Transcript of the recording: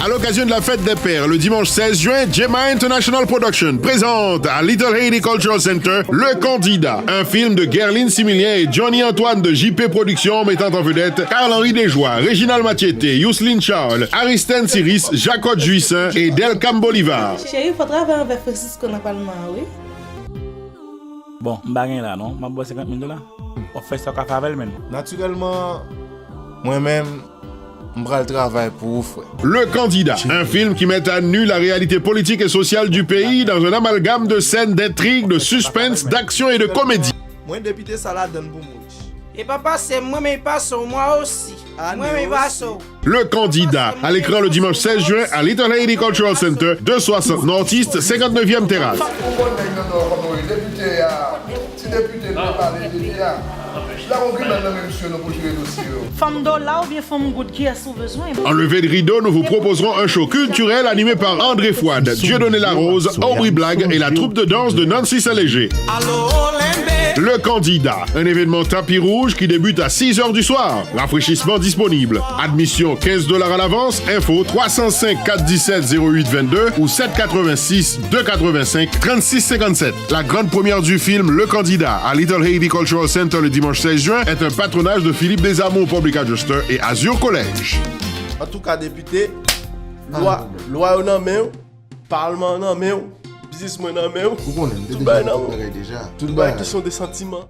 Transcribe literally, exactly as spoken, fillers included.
À l'occasion de la fête des pères, le dimanche seize juin, Gemma International Production présente à Little Haiti Cultural Center Le Candidat, un film de Guerline Similien et Johnny Antoine de J P Productions, mettant en vedette Carl-Henri Desjoies, Réginald Mathiette, Yousseline Charles, Aristène Cyrus, Jacot Juissaint et Delcam Bolivar. Cheri, fò travay avèk Francisco nan palman an, wi. Bon, m pa gen la non. M ap ba w senkant mil dola. W ap fè sa w ka fè avè l menm. Natirèlman, mwen menm, m pral travay pou ou, frè. Le Candidat, un film qui met à nu la réalité politique et sociale du pays dans un amalgame de scènes d'intrigue, de suspense, d'action et de comédie. Mwen depite sa ladann pou mwen. E pa pase mwen, men pase w, mwen osi. Mwen, men pase w. Le Candidat, à l'écran le dimanche seize juin à Little Haiti Cultural Center, deux soixante North East, cinquante-neuvième terrasse. Ou konn nèg nan nò kòman yo ye, depite a, ti depite nou pale depite a. La yon grimèl nan men misye nou pou jere dosye yo. Fanm dola oubyen fanm goud, kiyès ou bezwen? En levée de rideau, nous vous proposerons un show culturel animé par André Fouad, Dieudonné Larose, Aubrey Blague et la troupe de danse de Nancy Saint-Léger. Le Candidat, un événement tapis rouge qui débute à six heures du soir. Rafraîchissement disponible. Admission quinze dollars à l'avance. Info trois cent cinq quatre dix-sept zéro huit vingt-deux ou sept quatre-vingt-six deux quatre-vingt-cinq trente-six cinquante-sept. La grande première du film Le Candidat à Little Haiti Cultural Center le dimanche seize juin est un patronage de Philippe Desamours Public Adjuster et Azur College. Antouka, depite, lwa lwa yo nan men w, palman an nan men w, biznis mwen nan men w. Ou konnen, m te Tout deja bagay nan fè men w. Bagay deja. Tout Tout bagay bagay. Kesyon de santiman.